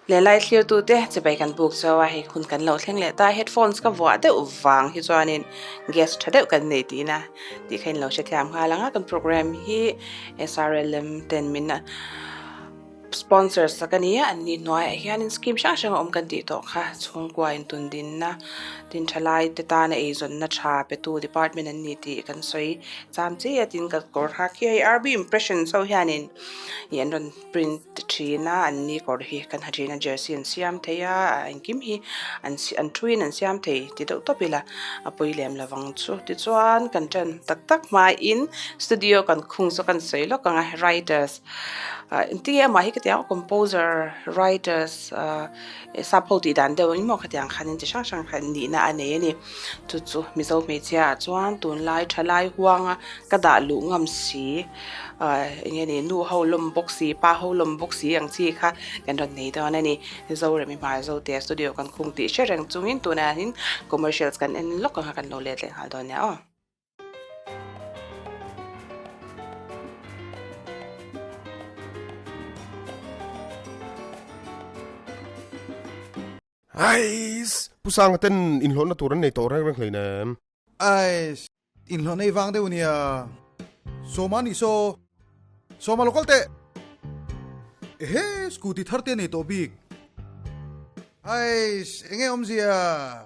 Lenlai thlirtute chibai kan buk chu a hei hun kan lo thleng leh ta headphones ka vuah deuh vang hi chuanin gas tha deuh kan nei tihna tih kha in lo hrethiam nghal ang a kan program hi SRLM ten min sponsors tak a ni a an ni hnuaiah hianin scheme hrang hrang a awm kan tih tawh kha chhungkua intun dinna tin thalai te tana eizawnna tha petu department an ni tih kan sawi cham chiah a tin ka kawr hak hi hei RB impressions ho hianin ih an rawn print thin a an ni kawr hi kan ha thin a jersey an siam thei a engkim hi an an thu in an siam thei ti deuh tawp ila a pawi lem lo vang chu tichuan kan ṭan tak tak hmain studio kan khung chu kan sawi lawk ang a writers Engtin nge amah hi ka ti ang composer, writers sap ho tih dan deuh engemaw khatiang khanin chi hrang hrang kha nihna a nei a ni. Chu chu Mizo hmeichhia ah chuan tunlai thalai huanga ka dah luh ngam si eng nge ni nu ho lawm bawk si pa ho lawm bawk si ang chi kha kan rawn nei dawn a ni. Zorem i hmar Zote studio kan khung tih hre reng chungin tunah hian commercials kan en lawk anga kan lo let leh nghal dawn nia aw. Ais, Pu Sanga ten inhlawhna tur an nei tawh reng reng hleinem. Ais, inhlawh nei vang deuh nia. Sawma nih saw. Sawma lo kal teh. Ehe, scooty thar te nei tawh bik. Ais, enge awmzia?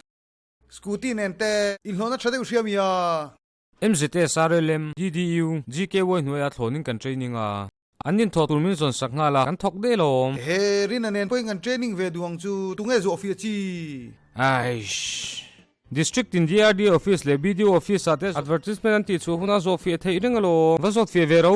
Scooty nen te inhlawhna tha deuh hria mi a? MZS, RLM, DDU, GKY hnuaiah thlawnin kan training a. An inthawh tur min zawn sak nghal a, kan thawk deh lawm. Ehe, Rina nen pawhin kan training ve duh ang chu, tunge zu office chi? Aish. District in DRD office leh BDO office ah te advertisement an tih chhuah hunah zawh fiah theih reng alawm. Va zawt fiah ve ro.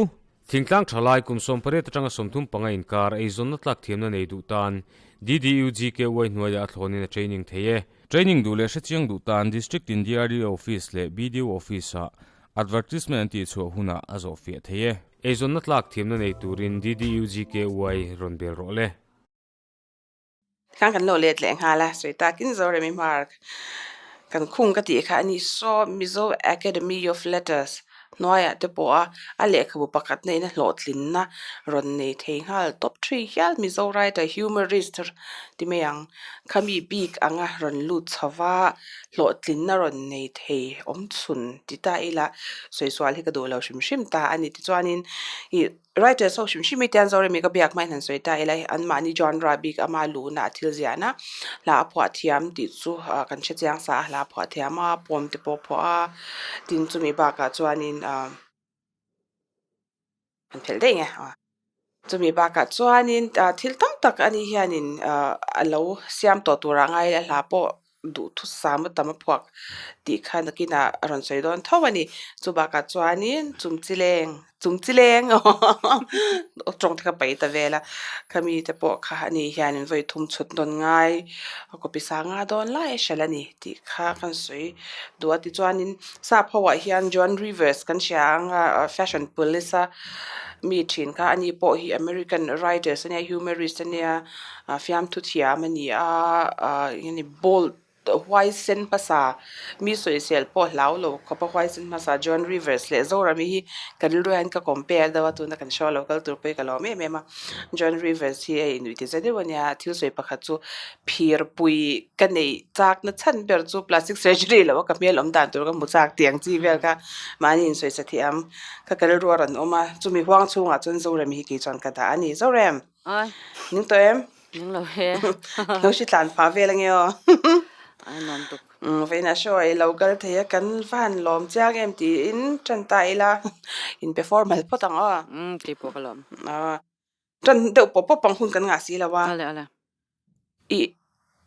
Thingtlang thalai kum 18 atanga 35 inkar eizawnna tlak thiamna nei duh tan DDU GKY hnuaiah a thlawnin a training thei e. Training duh leh hrechiang duh tan District in DRDO Office leh BDO Office ah advertisement an tih chhuah hunah a zawh fiah thei e. Eizawnna tlak thiamna nei turin DDU GKY rawn bel rawh le. Khang kan lo let leh nghal a, sawi takin Zoremi Mark kan khung ka tih kha a ni. Saw Mizo Academy of Letters hnuaiah te pawh a a lehkhabu pakhat na in a hlawhtlinna rawn nei thei nghal tawp thui hial Mizo writer humorist ti mai ang khami bik anga rawn lut chho va hlawhtlinna rawn nei thei awm chhun ti ta ila sawi sual hi ka duh lo hrim hrim ta a ni tichuanin ih Writers ho hrim hrim hi tian Zoremi ka biak hmain han sawi ta ila anmahni genre bik ama luhna a thil ziahna hla a phuah thiam tih chu kan hre chiang sa a hla a phuah thiam a poem te pawh a phuah a tin chumi bakah chuanin ah an phelh daih nge ah chumi bakah chuanin ah thil tam tak ani hianin ah a lo siam tawh turah ngai ila hla pawh duhthusam a tam a phuak tih kha nakinah a rawn sawi dawn tho a ni. Chu bakah chuanin chumchileng chumchileng tawng te kha paih ta vel a khami te pawh kha ani hianin vawi thum chhut nawn ngai a copy sanga dawn lai a hralh a ni tih kha kan sawi duh a tichuanin sap ho ah hian Joan Rivers kan hria ang a fashion police a mi thin kha ani pawh hi American writers ania humorist ania fiamthu thiam a ni a ah eng nge bold huaisen hmasa mi sawisel pawh hlau lo khawp a huaisen hmasa John Rivers leh Zorami hi ka rilru hian ka compare deuh a tuna kan show lo kal tur pawh hi ka lawm em em a John Rivers hi hei nuih ti za deuh a nia thil sawi pakhat chu phir pui ka neih chak na chhan ber chu plastic surgery lo a ka hmel awm dan tur ka hmu chak tih ang chi vel kha mahni insawi sa thiam kha ka rilru a rawn awm a chumi huang chhungah chuan Zorami hi kei chuan ka dah a ni Zorem. Ai. Ning tawh em? Ning lo he. Lo hri tlan phah vel ange aw. Ai nuam tuk. Vawiin ah show ei lo kal thei a kan van lawm chiang em tiin tan ta ila in pe formal phawt ang aw. Umm kei pawh ka lawm. Aw. Tan deuh pawp pawp ang hun kan ngah si lo a. Ale ale. I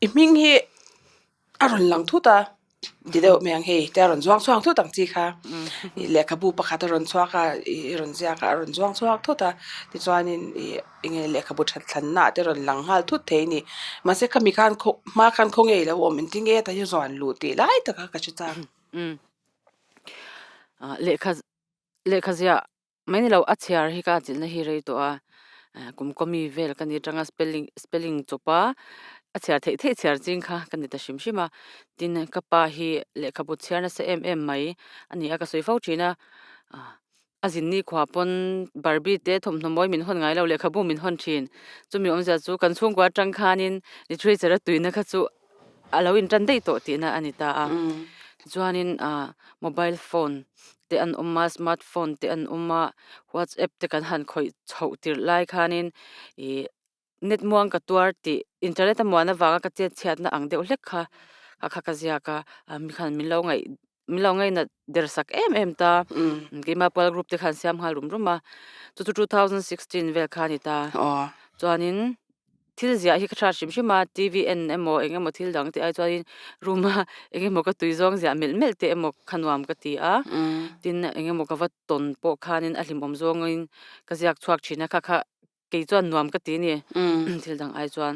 i hming hi a rawn lang thut a ti deuh mai ang hei te a rawn zuang chhuak thut ang chi kha ih lehkhabu pakhat a rawn chhuak a ih rawn ziak a a rawn zuang chhuak thut a tichuanin ih eng nge lehkhabu that thlanna ah te rawn lang nghal thut thei a ni mahse khami khan khaw hma khan khaw ngei lo awm engtin nge heta hi zuan luh tih lai taka ka hre chang. Lehkha lehkha ziah Mai ni lo a chhiar hi ka chilhna hi rei tawh a kum kawmi vel ka ni atanga spelling spelling chawp a a chhiar theih theih chhiar ching kha ka ni ta hrim hrim a tin ka pa hi lehkhabu chhiar nasa em em mai a ni a ka sawi fo thin a. A zin ni khua pawn Barbie te thawmhnaw mawi min hawn ngai lo, lehkhabu min hawn thin. Chumi awmzia chu kan chhungkua atang khanin literature a tuina kha chu a lo intan daih tawh tihna a ni ta a. Tichuanin mobile phone te an awm a, smart phone te an awm a, whatsapp te kan han khawih chhoh tirh lai khanin ih net muang ka tuar tih internet a muan avanga ka chet chhiatna ang deuh hlek kha a kha ka ziak a, mi khan min lo ngaih min lo ngainat der sak em em ta keimah pual group te khan siam nghal rum rum a chu chu 2016 vel kha a ni ta chuanin thil ziah hi ka hrat hrim hrim a T V en emaw eng emaw thil dang te ai chuanin room a eng emaw ka tui zawng ziah melh melh te emaw kha nuam ka ti a tin eng emaw ka va tawn pawh khanin a hlimawm zawngin ka ziak chhuak thin a kha kha kei chuan nuam ka ti a ni thil dang ai chuan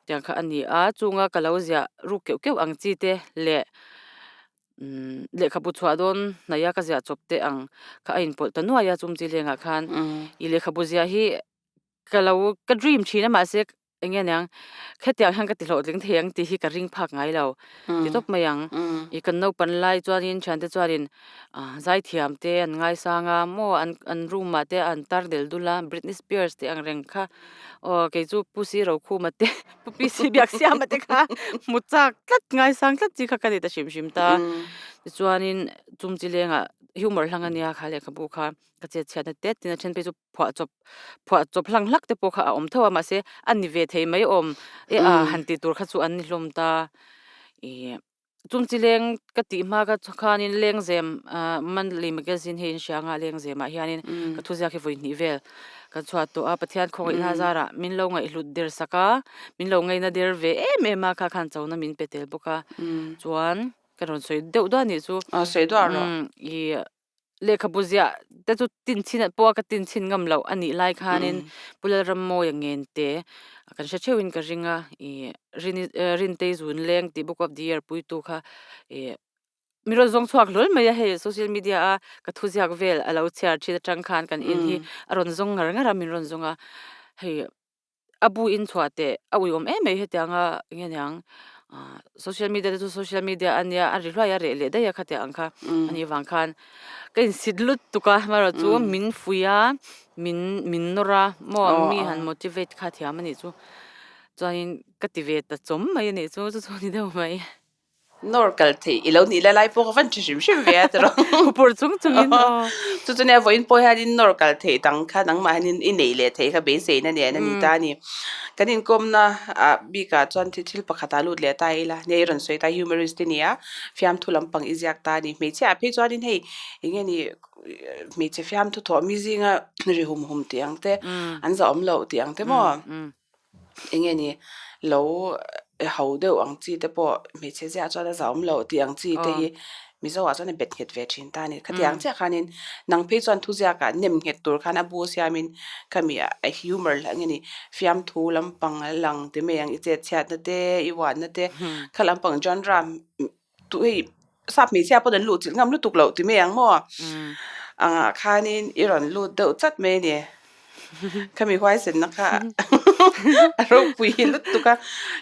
tiang kha a ni a chunga ka lo ziah ruk keuh keuh ang chi te leh lehkhabu chhuah dawn hnaih a ka ziah chawp te ang kha a inpawlh ta nuai a chumchi lengah khan i lehkhabu ziah hi ka lo ka dream thin a mahse eng nge niang khetiang hian ka ti hlawhtling thei ang tih hi ka ring phak ngai lo ti tawp mai ang i kan naupan lai chuanin thiante chuanin Ah zaithiam te an ngaisang a maw an an room ah te an tar del dul a Britney Spears tih ang reng kha aw kei chu Pu Si Rokhuma te Pu P C Biaksiama te kha hmu chak tlat ngaisang tlat chi kha ka ni ta hrim hrim ta tichuanin chung chi lengah humor hlang ania kha lehkhabu kha ka chet chhiatna tet tin a then phei chu phuah chawp phuah chawp hlang hlak te pawh kha a awm tho a mahse a ni ve thei mai awm e a han tih tur kha chu an ni hlawm ta ih. Chumchi leng ka tih hma kha khanin Lengzem ah monthly magazine hi in hria anga Lengzem ah hianin ka thuziak hi vawi hnih vel kan chhuah tawh a Pathian khawngaihna zarah min lo ngaihhlut der sak a min lo ngaihna der ve em em a kha khan chona min pe tel bawk a chuan ka rawn sawi deuh duah anih chu sawi duah rawh ih Lehkhabu ziah te chu tin chhin pawh a ka tin chhin ngam loh a nih lai khanin Pu Lalrammawia ngen te kan hre theuhin ka ring a ih Rini Rintei zun leng tih book of the year puitu kha ih mi rawn zawng chhuak hlawl mai a hei social media a ka thuziak vel a lo chhiar thin atang khan kan in hi a rawn zawng ngar ngar a min rawn zawng a hei A bu in chhuah teh a uiawm em mai hetianga eng nge niang ah social media te chu social media a nia a ri hluai a reh leh daih a khatiang ang kha anih vang khan ka insit lut tuk a amaherawh chu min fuih a min min nawr a maw mi han motivate kha thiam anih chu chuanin ka ti ve ta chawm mai anih chu chu chu a ni deuh mai. Nawr kal theih i lo nih la lai pawh ka van ṭha hrim hrim ve a tiraw. Pur chung chungin aw. Chu chu nia vawiin pawh hianin nawr kal theih dang kha nangmah hianin i neih leh theih kha beiseina nen a ni ta a ni. Kan inkawmna ah bikah chuan thil pakhat ah lut leh ta ila nia i rawn sawi ta humorist i ni a, fiamthu lampang i ziak ta a ni. Hmeichhia ah phei chuanin hei eng nge ni hmeichhe fiamthu thawh mi zinga ri hum hum tih ang te an zahawm loh tih ang te maw. Eng nge ni lo ho deuh ang chi te pawh hmeichhe ziah chuan a zahawm loh tih ang chi te hi Mizo ah chuan a bet nghet ve thin ta a ni. Khatiang chiah khanin nang phei chuan thuziak ah nem nghet tur khan a bu siamin khami a humor lah eng nge ni fiamthu lampang a lang ti mai ang i chet chhiatna te i uanna te kha lampang genre Tu hei sap hmeichhia pawn an luh chilh ngam lutuk loh ti mai ang maw? Angah khanin i rawn lut deuh chat mai a ni. Khami huaisenna kha a ropui lutuk a,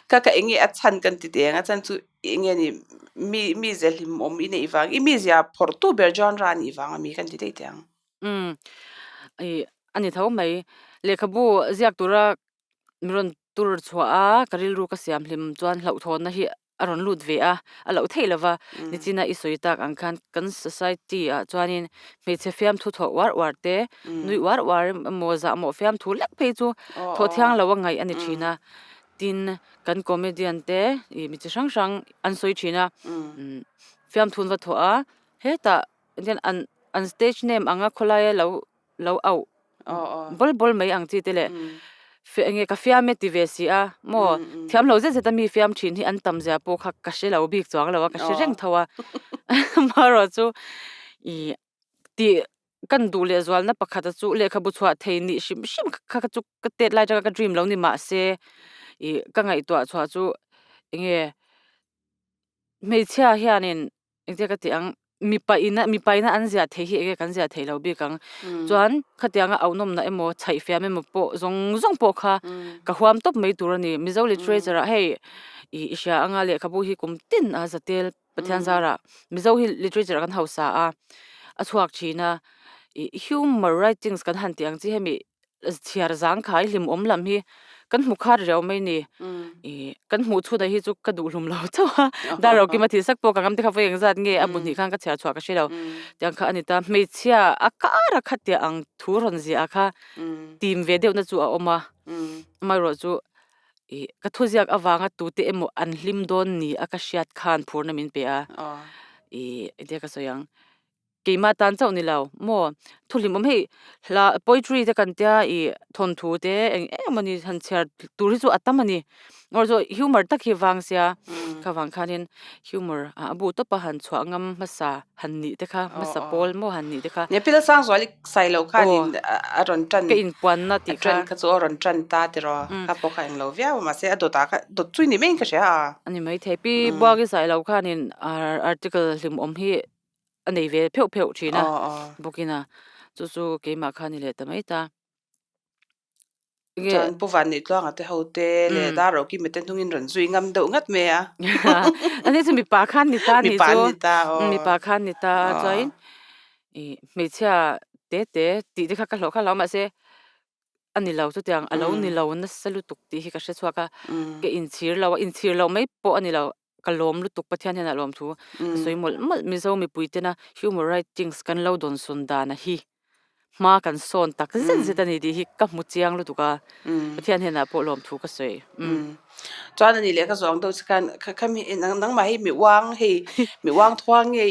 ka ka eng nge a chhan kan ti teh ang a chhan chu eng nge ni mi mizia hlimawm i neih vang i mizia phawrhtu ber genre a nih vang a mi kan ti daih teh ang. Umm ih a ni tho mai. Lehkhabu ziak tura mi rawn tur chhuah a ka rilru ka siam hlim chuan hlauhthawnna hi a rawn lut ve a, a loh theih lova, nichina i sawi tak ang khan kan society ah chuanin hmeichhe fiamthu thawh uar uar te, nui uar uar emaw zahmawh fiamthu lek phei chu thawh thiang lo a ngaih a ni thin a, tin kan comedian te ih mi chi hrang hrang an sawi thin a, fiamthu an va thawh a, hetah hian an an stage name anga khawlaia lo lo auh bawl bawl mai ang chi te leh enge ka fiam e ti ve si a maw thiam lo zet zet a mi fiam thin hi an tam zia pawh kha ka hre lo bik chuang lo a ka hre reng tho a amaherawh chu ih tih kan duh leh zualna pakhat a chu lehkhabu chhuah thei nih hrim hrim kha kha chu ka tet lai atanga ka dream lo ni mahse ih ka ngaihtuah chhuah chu enge hmeichhia hianin Engtia ka tih ang, mipa ina mipa ina an ziah theih hi enge kan ziah theih lo bik ang. Chuan khatianga auhnawmna emaw chhaihfiam emaw pawh zawng zawng pawh kha ka huam tawp mai tur a ni. Mizo literature ah hei ih i hria anga lehkhabu hi kum tin a zatel Pathian zarah Mizo hi literature ah kan hausa a, a chhuak thin a. I humor writings kan han tih ang chi hemi chhiar zang khai hlimawm lam hi kan hmu khat riau mai ni. I kan hmuh chhunah hi chu ka duh hlum lo chauh a, dar ro kima thih sak pawh ka ngam te kha vawi engzat nge a bu hnih khan ka chhiar chhuah ka hre lo. Tiang kha a ni ta, hmeichhia a kar a khatia ang thu rawn ziah kha tim ve deuhna chu a awm a, amaherawhchu i ka thuziak avanga tute emaw an hlim dawn ni a ka hriat khan phurna min pe a, i engtia ka sawi ang. Keimah tan chauh ni lo maw? Thu hlimawm hei hla poetry te kan tia ih thawnthu te eng eng emaw ni han chhiar tur hi chu a tam a ni. Ngawr chu humor tak hi vang sia kha vang khanin humor a bu tawpa han chhuah ngam hmasa han nih te kha hmasa pawl maw han nih te kha. Nia Pila Sangzuali Sailo khanin a rawn tan ka inpuanna tih kha. A tan kha chu a rawn tan ta tiraw kha pawh kha englo viau a mahse a dawtah kha dawt chui ni maiin ka hria a. A ni maithei. Pi Buagi Sailo khanin article hlimawm hi a nei ve pheuh pheuh thin a bawkin a chu chu keimah kha a ni leh ta mai ta. Chuan Pu Van Nih Tluanga te ho te leh Dar Roki mite hnungin rawn zui ngam deuh ngat mai a. Ani chu mipa khan ni ta ni chu. Mipa an ni ta aw. Mipa khan ni ta chuan ih hmeichhia te te tih te kha ka hlawh kha lo mahse a ni lo chutiang a lo ni lo nasa lutuk tih hi ka hre chhuak a ka inchhir lo a inchhir loh mai pawh a ni lo. Ka lawm lutuk Pathian hian a lawm thu ka sawi mawlh mawlh. Mizo mipui tena human writings kan lo dawn sawn dan a hi hma kan sawn tak zet zet a ni tih hi ka hmu chiang lutuk a, Pathian hian ah pawh lawm thu ka sawi. Chuan a ni leh ka zawng deuh che khan kha mi nangmah hi mi uang hei mi uang thuang nge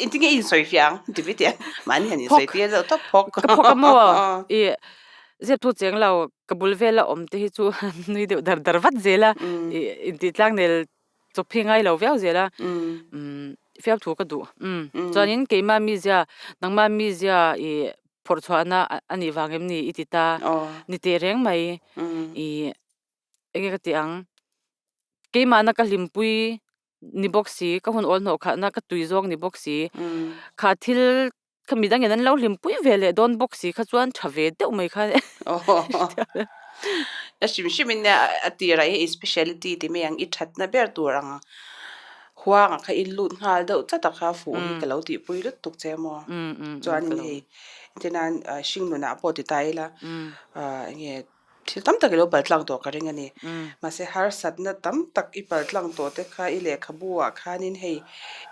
engtin nge i insawi fiah ang ti mai teh ang mahni han insawi tir deuh tawp phawk. Ka phawk a maw i zep thu cheng lo ka bul vela awm te hi chu nui deuh dar dar vat zel a i intih tlangnel chawp hi ngai lo viau zel a fiam thu ka duh chuanin keimah mizia nangmah mizia i phawrh chhuahna a nih vang em ni i ti ta ni teh reng mai i enge ka tih ang keimahna ka hlimpui ni bawk si ka hun awl hnawh khatna ka tui zawng ni bawk si kha thil Kha midangin an lo hlimpui ve leh dawn bawk si kha chuan tha ve deuh mai kha A hrim hrim in a tirah hi i speciality ti mai ang i thatna ber tur ang huangah kha i lut nghal deuh tlat a kha fuh hi ka lo tihpui lutuk che maw chuanin hei entirnan hring nunah pawh ti ta ila enge Thil tam tak i lo paltlang tawh ka ring a ni. Mahse harsatna tam tak i paltlang tawh te kha i lehkhabu ah khanin hei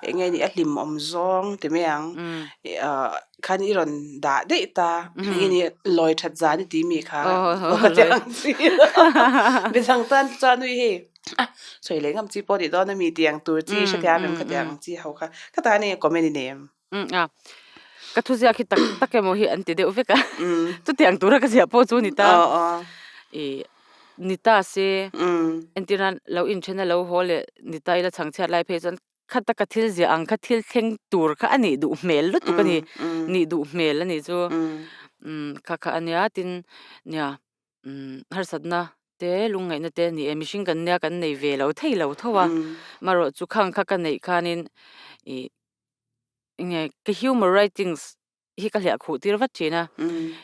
eng nge ni a hlimawm zawng ti mai ang khan i rawn dah daih ta eng nge ni lawi that zan i ti mi kha ka ti ang chi. Midang tan chuan ui hei a sawi leh ngam chi pawh nih dawn a mi tih ang tur chi hrethiam em khatiang ang chi ho kha ka tan enge comment i nei em? Umm a, ka thuziak hi tak tak emaw hi an ti deuh vek a, chutiang tura ka ziah pawh chu ni ta. Ih ni ta se entir nan lo inthen a lo haw leh ni ta ila chhangchhiat lai phei chuan kha taka thil ziah ang kha thil thleng tur kha a nih duh hmel lutuk a ni, nih duh hmel a nih chu. Umm kha kha a nia tin nia umm harsatna te lungngaihna te a ni e mihring kan nia kan nei ve lo thei lo tho a, amaherawhchu khang kha ka neih khanin ih Enge ka humor writings hi ka hliah khuh tir vat thin a,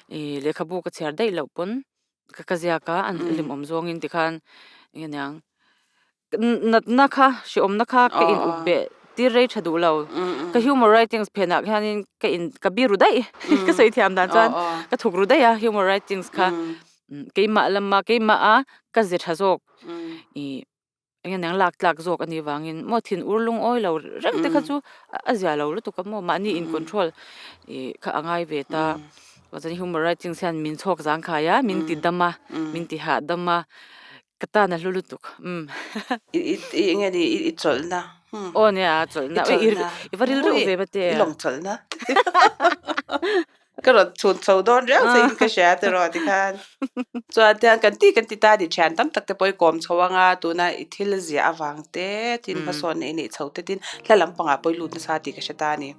ih lehkhabu ka chhiar daih loh pawn ka ka ziak a, an hlimawm zawngin tikhan enge niang natna kha hrehawmna kha ka in up beh tir rei tha duh lo, ka humor writings phenah khianin ka in ka biru daih ka sawi thiam dan chuan ka thuk ru daih a humor writings kha keimah lama keimah a ka ze tha zawk ih. Eng eng lak tlak zawk a nih vangin maw thin ur lungawi lo reng te kha chu a zia lo lutuk a maw mahni in control ih kha a ngai ve ta chuan human writings hian min chhawk zang khai a min ti dam a min ti hah dam a ka tan a hlu lutuk umm. I i eng nge ni i chawlhna aw nia chawlhna i va rilru ve mate i lawng chawlhna. Ka rawn chhun chho dawn riau che in ka hria tiraw tikhan. Chuan tiang kan ti kan ti ta ni thian tam tak te pawh i kawm chho anga tuna i thil ziah avang te tin hmasawn nei neih chho te tin hla lampangah pawh i lut nasa tih ka hre ta a ni.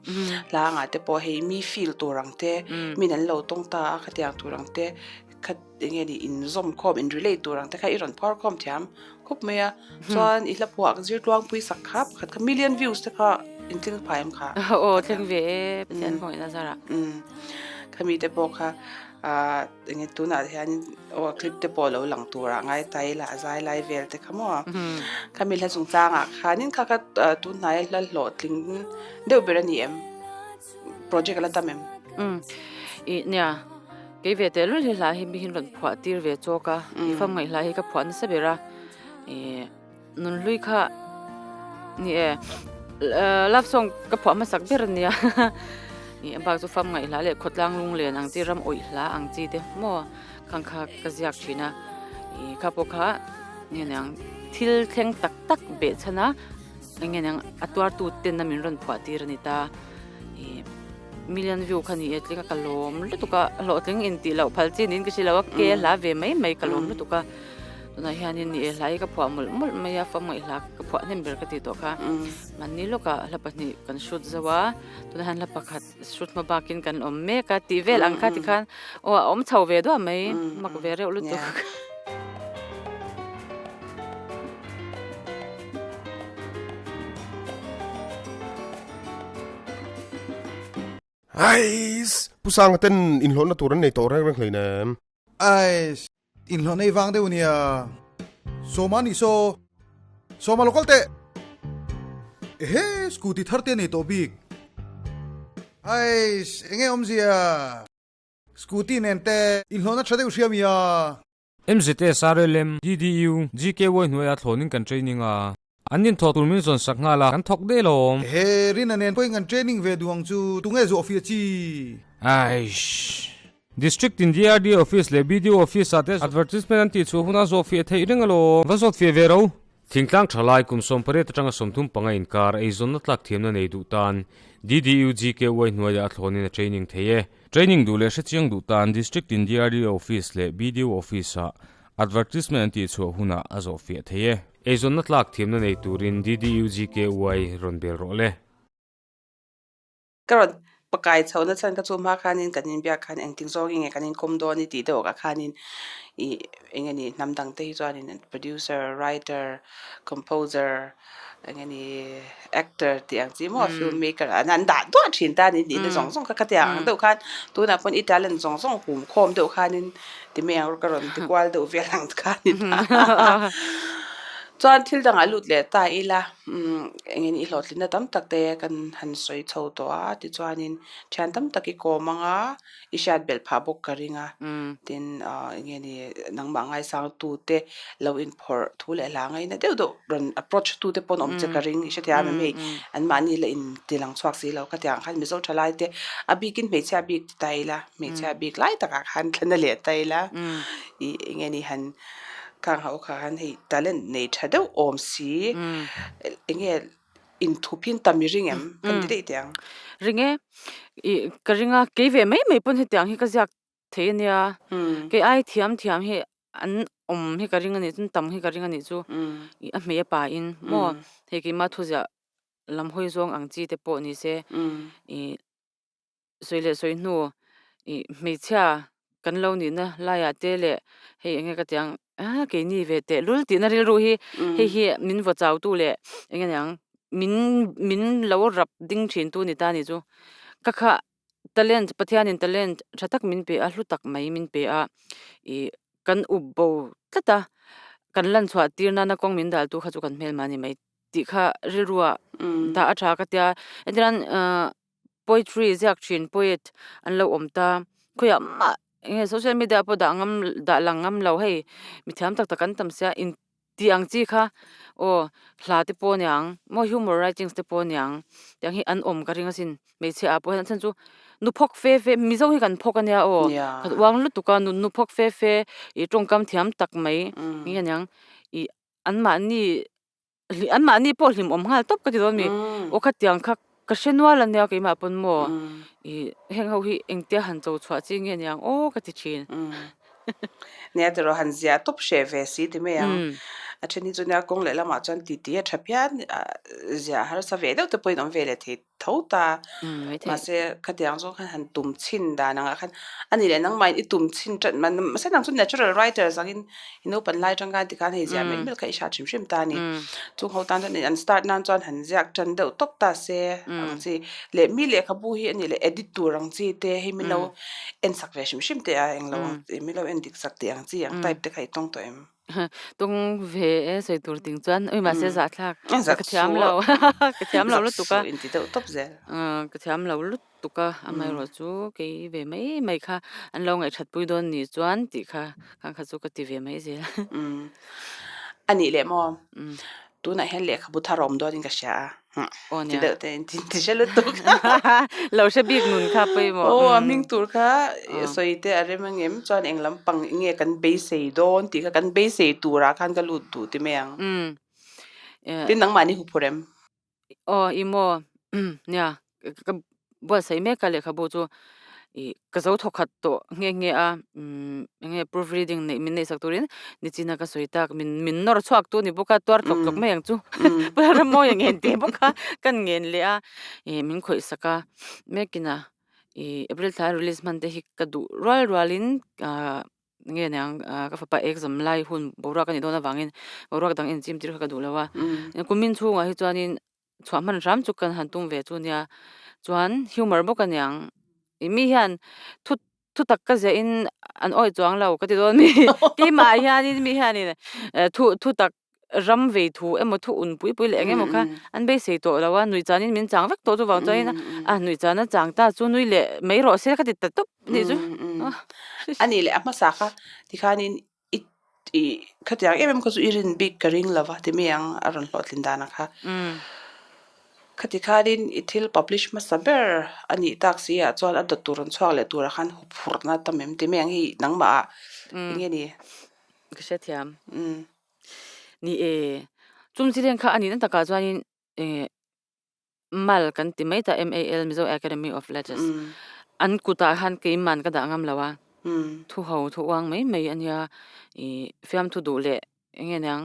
Hla angah te pawh hei mi feel tur ang te min an lo tawng ta a khatiang tur ang te kha eng nge ni inzawm khawm in relate tur ang te kha i rawn phuar khawm thiam khawp mai a. Chuan i hla phuah zir tluangpui sak kha pakhat kha million views te kha in thleng phai em kha? Aw thleng ve e Pathian hmawih na zarah. Khami te pawh kha enge tunah hian aw clip te pawh lo lang turah ngai ta ila a zai lai vel te kha maw. Khami hla chungchangah khanin kha kha tunhnaia hla hlawhtling deuh ber a ni em? Project a la tam em? I nia kei ve tehlul hi hla hi mi hian rawn phuah tir ve chawk a, i fam ngaih hla hi ka phuah nasa ber a, i nunhlui kha ni e love song ka phuah hmasak ber a nia i a bak chu fam ngaih hla leh khawtlang lunglen ang chi ram awih hla ang chi te maw khang kha ka ziak thin a, i kha pawh kha nge niang thil thleng tak tak behchhan a eng nge niang a tuartu ten a min rawn phuah tir a ni ta i. Million view kha ni e tling a ka lawm lutuk a hlawhtling in tih loh phal chi niin ka hre lo a ke hla ve mai mai ka lawm lutuk a tunah hianin ni e hla hi ka phuah mawlh mawlh mai a famngaih hla ka phuah hnem ber ka tih tawh kha mahni lawkah hla pahnih kan shoot zo a tunah hian hla pakhat shoot hma bakin kan awm mek a tih vel ang kha tikhan aw a awm chho ve duah mai mak ve reuh lutuk. Ais! Pu Sanga ten inhlawhna tur an nei tawh reng reng hleinem. Ais! Inhlawhna i vang deuh nia. Sawma nih saw. Sawma lo kal teh. Ehe! Scooty thar te a nei tawh bik. Ais! Enge awmzia? Scooty nen te inhlawhna tha deuh hria mi a? MZSRLM, DDU, GKY hnuaiah thlawnin kan training a. An inthawh tur min zawn sak nghal a, kan thawk daih lo. Ehe, Rina nen pawhin kan training ve duh ang chu, tunge zawh fiah chi? Aish. District in DRD office leh BDO office ah te advertisement an tih chhuah hunah zawh fiah theih reng alawm. Va zawt fiah ve ro. Thingtlang thalai kum 18 atanga 35 inkar eizawnna tlak thiamna nei duh tan DDU GKY hnuaiah a thlawnin a training thei e. Training duh leh hrechiang duh tan District in DRDO Office leh BDO Office-ah advertisement an tihchhuah hunah a zawh fiah thei e. Eizawnna tlak thiamna nei turin DDU GKY rawn bel rawh le. Ka rawn pakai chhohna chhan ka chu hma khanin kan inbiak khan engtin zawngin nge kan inkawm dawn i tih deuh ah khanin ih eng nge ni hnam dang te hi chuanin producer, writer, composer, eng nge ni actor tih ang chi maw film maker an an dah duah thin ta ni nihna zawng zawng kha khatia ang deuh khan tunah pawn i talent zawng zawng hum khawm deuh khanin ti mai ang ka rawn ti kual deuh vel ang kha ni ta chuan thil dangah lut leh ta ila umm eng nge ni i hlawhtlinna tam tak te kan han sawi chho tawh a tichuanin thian tam tak i kawm ang a. I hriat belh phah bawk ka ring a, tin eng nge ni nangmah ngaisang tute lo inphawrh thu leh hla ngaina deuh deuh rawn approach tute pawn awm che ka ring i hrethiam em hei anmahni la inti lang chhuak si lo khatiang ang khan Mizo thalai te a bikin hmeichhia bik ti ta ila hmeichhia bik lai takah khan thlen a leh ta ila i eng nge ni han khang ho kha khan hei talent nei tha deuh awm si eng nge Inthup hi tam i ring em? Kan ti daih teh ang. Ring e. I ka ring a, kei ve mai mai pawn hetiang hi ka ziak thei a nia. Kei ai thiam thiam hi an awm hi ka ring a nih chu, tam hi ka ring a nih chu. I a hmei a pa in maw hei keimah thuziah lam hawi zawng ang chi te pawh ni se i sawi leh sawi hnu ih hmeichhia kan lo nihna laiah te leh hei eng nge ka tih ang ah keini ve teh lul tihna rilru hi hei hi min vaw chau tu leh eng nge niang min min lo rap ding thin tu ni ta ni chu ka kha talent Pathianin talent tha tak min pe a hlu tak mai min pe a ih kan up bo tlat a kan lan chhuah tir nana kawng min dal tu kha chu kan hmelma a ni mai tih kha rilruah dah a tha ka tia entirnan ah. Poetry ziak thin poet an lo awm ta khawiah mah eng nge social media pawh dah ngam dah lang ngam lo hei mithiam tak tak an tam sia in tih ang chi kha aw hla te pawh aniang maw humor writings te pawh aniang tiang hi an awm ka ring asin hmeichhia ah pawh hian a chhan chu nu phawk fe fe mizo hi kan phawk ania aw kan uang lutuk a nu phawk fe fe ih tawngkam thiam tak mai nge aniang ih anmahni. Anmahni pawh hlim awm nghal tawp ka ti dawn mi. Aw khatiang kha ka hre nual ania keimah pawn maw ih heng ho hi engtia han cho chhuah chi nge niang aw ka ti thin. Nia tiraw han ziah tawp hreh ve si ti mai ang. A then hi chu nia kawng leh lamah chuan titi a tha phian ziah harsa ve deuh te pawhin awm ve leh thei. tho ta. Mahse, khatiang zawng khan han tum chhin dan angah khan a ni leh nangmahin i tum chhin ṭan mahse nang chu natural writer zangin i naupan lai aṭang khan tikhan hei ziah melh melh kha i hria hrim hrim ta a ni. Chung ho tan chuan an start nan chuan han ziak ṭan deuh tawp ta se ang chi leh mi lehkhabu hi a ni leh edit tur ang chi te hei min lo en sak ve hrim hrim teh a englo ang min lo en dik sak tih ang chi ang type te kha i tawng tawh em? Tung ve e sawi tur ting chuan ui mahse zahthlak ka thiam lo ka thiam lo lutuk a. Inti deuh tawp zel. Ka thiam lo lutuk a, amaherawh chu kei ve mai mai kha an lo ngaihthatpui dawn ni chuan tih kha khang kha chu ka ti ve mai zel. A nih leh maw? Tunah hian lehkhabu thar a awm dawnin ka hria a. Aw Ti nia. deuh te in ti hre lutuk. Lo hre bik nun kha pawimawh. Aw a hming tur kha sawi te a rem angem chuan eng lampang nge kan beisei dawn tih kha kan beisei turah khan ka lut duh ti mai ang. Tin nangmahni huphurh em? Aw i maw nia ka buatsaih mek a lehkhabu chu ih ka zo thawkhat tawh nghe nghe a umm eng nge proof reading neih min neihsak turin nichina ka sawi tak min min nawr chhuak tu ni bawk a tuar tlawk tlawk mai ang chu Ramawia ngen teh bawk a kan ngen leh a ih min khawih sak a mekin a ih April thla release hman te hi ka duh rual rualin ah. Nge niang ka fapa exam lai hun boruak a nih dawn avangin boruak dang inchim tir kha ka duh lo a. Kumin chhungah hi chuanin chhuah hman hram chu kan han tum ve chu nia. Chuan humor bawk a niang. I mi hian thu thu tak ka ziahin an awih chuang lo ka ti dawn mi. Keimah hianin mi hianin thu thu tak ram vei thu emaw thu un pui pui leh eng emaw kha an beisei tawh lo a, nuih chanin min chang vek tawh chuvang chuanin a nuih chan a chang ta chu nui leh mai rawh se ka ti ta tawp anih chu. A nih leh a hmasa kha tikhanin i i khatiang em em kha chu i rin bik ka ring lo va ti mai ang a rawn hlawhtlin dan ang kha. Khati khanin i thil publish hmasa ber a nih tak si ah chuan a dawt tur rawn chhuak leh turah khan huphurhna tam em ti mai ang hei nangmah ah eng nge ni? Ka hrethiam. Ni e, chung chi leng kha a nihna takah chuanin eh mal kan ti mai ta, MAL, Mizo Academy of Letters, an kutah khan keiman ka dah ngam lo a, thu ho thu uang mai mai a nia, ih fiamthu duh leh eng nge niang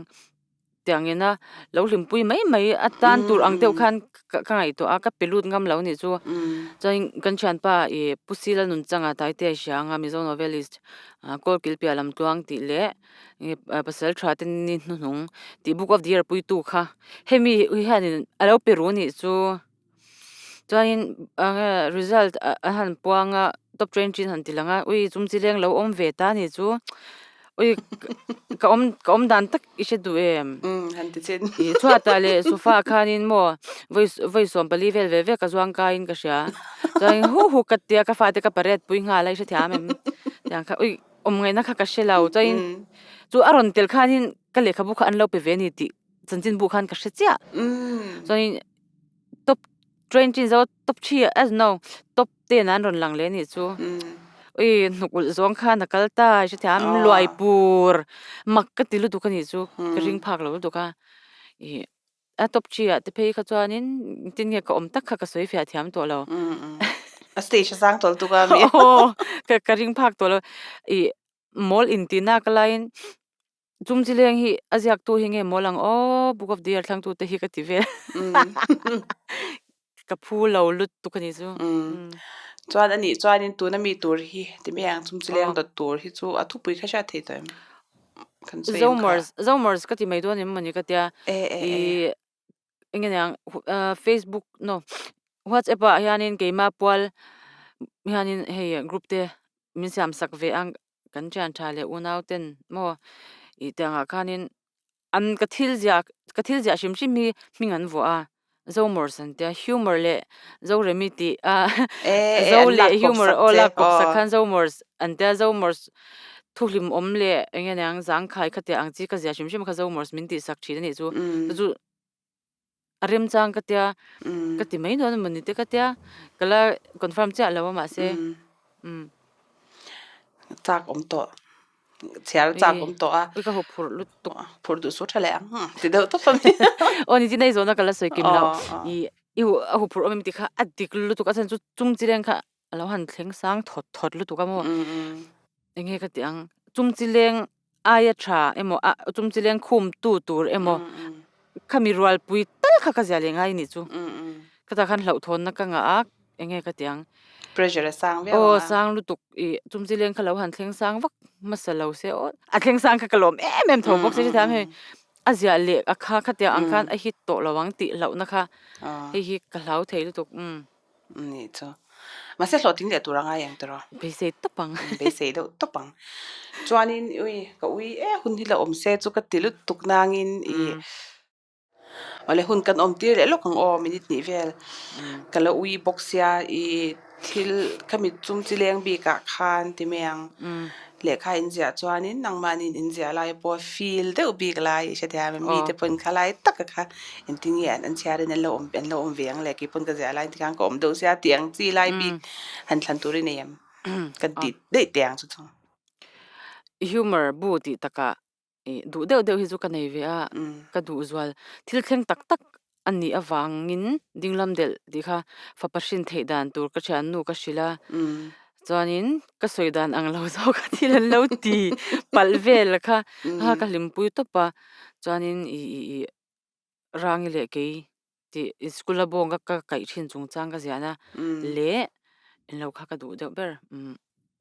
tiangin a lo hlimpui mai mai a tan tur ang deuh khan ka ngaihtuah a, ka pe lut ngam lo a nih chu. Chuanin kan thianpa ih Pu Sila Nunchanga Taitea Hrianga Mizo Novelist Kawlkil piah lam tluang tih leh pasal tha te ni hnuhnung tih book of the year puitu kha hemi hianin a lo pe ru anih chu chuanin result a han puang a top twenty an han ti lang a ui chung chi leng lo awm ve ta anih chu ui ka awm ka awm dan tak i hre duh em han ti chin ih chhuatah leh sofa ah khanin maw vawi vawi 14 vel ve ve ka zuang kaiin ka hria chuanin hu hu ka tia ka fate ka parade pui nghal a i hrethiam em tiang kha ui awm ngaihna kha ka hre lo chuanin chu a rawn tel khanin ka lehkhabu kha an lo pe ve a ni tih chanchin bu khan ka hre chiah chuanin top 20 zo top 3 ah no top 10 ah an rawn lang leh a nih chu ui hnuk ulh zawng khan a kal ta i hrethiam luai pur mak ka ti lutuk a nih chu ka ring phak lo lutuk a ih A top 3 ah te phei kha chuanin tin nge ka awm tak kha ka sawi fiah thiam tawh lo. A stage a sang tawlh tuk a mi. Aw ka ka ring phak tawh lo. Ih mawl intihna ka laiin chum chi leng hi a ziaktu hi nge mawl ang aw book of the year thlangtu te hi ka ti vel. Ka phu lo lutuk a nih chu. Chuan a nih chuanin tuna mi tur hi ti mai ang chum chi leng dawt tur hi chu a thupui kha hriat thei tawh em? Kan sawi em kha? Zomers ka ti mai dawn em mawni ka tia. I eng nge niang Facebook no WhatsApp ah hianin keima pual hianin hei group te min siam sak ve ang kan thian tha leh unau ten maw ih tiangah khanin An ka thil ziah ka thil ziah hrim hrim hi hming an vuah a, Zomors an tia humor leh Zoremi tih a Zo leh humor aw lak kawp sak khan Zomors an tia Zomors thu hlim awm leh eng nge niang zangkhai khatia ang chi ka ziah hrim hrim kha Zomors min tih sak thin a nih chu chu chu a remchang ka tia ka ti mai dawn emaw ni te ka tia ka la confirm chiah lo a mahse umm. Chak awm tawh chhiar chak awm tawh a. Ui ka haw phurh lutuk. Phurh duh su tha leh ang ti deuh tawp a mi. Aw ni chin ei zawhna ka la sawi kim lo i i a haw phurh awm em tih kha a dik lutuk a chhan chu chung chi leng kha a lo han thleng sang thawt thawt lutuk a maw eng nge ka tih ang chung chi leng aia tha emaw a chung chi leng khum tu tur emaw khami rualpui tal kha ka zia leh ngai anih chu ka tah khan hlauhthawnna ka ngah a eng nge ka tih ang pressure a sang viau ang a sang lutuk i chung chi leng kha lo han thleng sang vak hmasa lo se aw a thleng sang kha ka lawm em em tho bawk se hrethiam hei a ziah leh a kha khatia ang khan a hit tawh lo ang tih hlauhna kha hei hi ka hlau thei lutuk umm. Ni chu. Mahse hlawhtling leh tur a ngai ang tiraw? Beisei tawp ang. Beisei deuh tawp ang. Chuanin ui ka ui e hun hi la awm se chu ka ti lutuk nangin i. Awle hun kan awm tir leh lawk ang aw minute hnih vel ka lo ui bawk sia i thil khami chum chi leng bikah khan ti mai ang lehkha in ziah chuanin nangmahni in ziah lai pawh feel deuh bik lai i hre thei a mite pawhin kha lai taka kha engtin nge an chhiarin an lo awm an lo awm ve ang le keipawhin ka ziah lai tikhan ka awm deuh sia tih ang chi lai bik han thlan tur i nei em kan tih daih teh ang chu chu. Humor bu tih takah Ih duh deuh deuh hi chu ka nei ve a, ka duh zual. Thil thleng tak tak a nih avangin dinglam delh tih kha fapa hrin theih dan tur ka thiannu ka hrilh a, chuanin ka sawi dan ang lo zawk a thil an lo ti palh vel kha ka hlimpui tawp a, chuanin ih ih ih Rangi leh kei tih school a bawng ka kaih thin chungchang ka ziahna leh englo kha ka duh deuh ber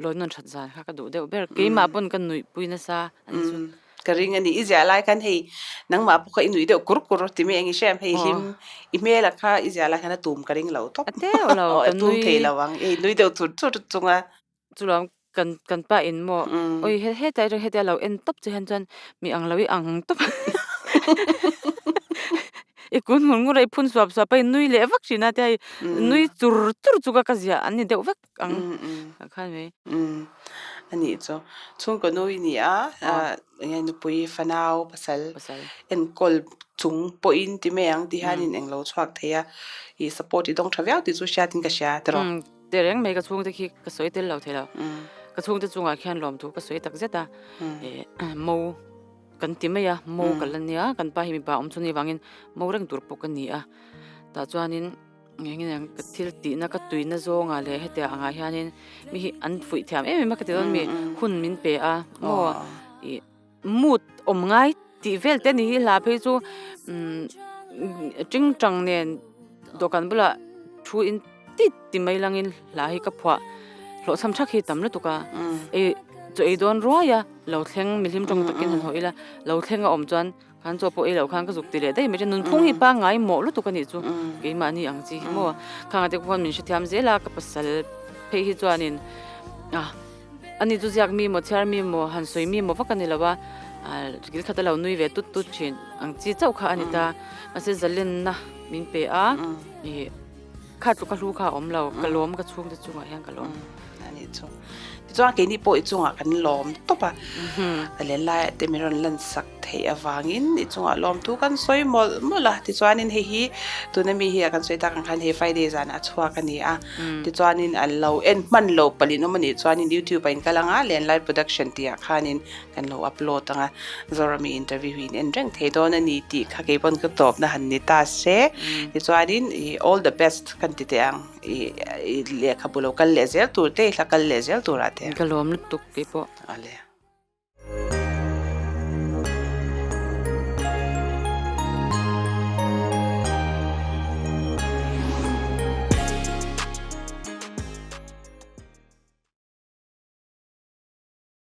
lawi nawn that zan kha ka duh deuh ber keimah pawn ka nuih pui nasa a ni chu. Ka ring a ni i ziah lai khan hei nangmah pawh kha i nuih deuh kur kur ti mai eng i hre em hei hlim i hmel ah kha i ziah lai khan a tum ka ring lo tawp a teuh lo ka nui tum thei lo ang hei nui deuh chur chur chunga. Chulawm kan kan pa in maw oi he hetlai atang hetia lo en tawp che hian chuan mi ang lo i ang tawp i kun ngur ngur a i phun suap suap a i nui leh vak thin a tia i nui chur chur chu ka ka ziah an ni deuh vek ang ah khan mai. Anih chu chhungkaw nui ni a enge nupui fanau pasal enkawl chung pawhin ti mai ang ti hianin englo chhuak thei a i support i dawng tha viau tih chu hriatin ka hria tiraw. Teh reng mai ka chhungte khi ka sawi tel lo thei lo. Ka chhungte chungah khian lawmthu ka sawi tak zet a. Mo kan ti mai a, mo ka la nia, kan pa hi mipa awm chu ni vangin mo reng tur pawh ka ni a. Tah chuanin engin ka thil tihna ka tuina zawngah leh hetiang angah hianin mi hi an fuih thiam em em a ka ti dawn mi hun min pe a maw ih mood awm ngai tih vel te ni hi hla phei chu tingtang nen dawhkan bulah thu in tit ti mai langin hla hi ka phuah hlawhchham thak hi tam lutuk a ei chaw ei dawn ruai a lo thleng mihlim tawng takin han haw ila lo thleng a awm chuan khan chaw pawh ei loh khan ka zuk ti leh daih mai chuan nunphung hi pangngai mawh lutuk a nih chu keimahni ang chi hi maw khang te khuan min hrethiam zel a ka pasal phei hi chuanin ah Ani chu ziak mi maw chhiar mi maw han sawi mi maw vak a ni lo a, kil khat a lo nui ve tut tut thin ang chi chauh kha a ni ta. Mahse zalenna min pe a, ih kha tluk a hlu kha a awm lo, ka lawm ka chhungte chungah hian ka lawm. A nih chu. Tichuan keini pawh i chungah kan lawm tawp a, a len laiah te min rawn lan sak theih avangin i chungah lawmthu kan sawi mawlh mawlh a. Tichuanin hei hi tuna mi hi a kan sawi tak ang khan hei Friday zanah a chhuak a ni a. Tichuanin an lo en hman lo palh in awm a nih chuanin YouTube ah in kal ang a, Lenlai Production tih ah khanin kan lo upload ang a, Zorami interview hi in en reng thei dawn a ni tih kha kei pawn ka tawpna han ni ta se. Tichuanin ih all the best kan ti teh ang ih lehkhabu lo kal leh zel tur te, i hla kal leh zel turah te. Ka lawm lutuk keipawh. Awle.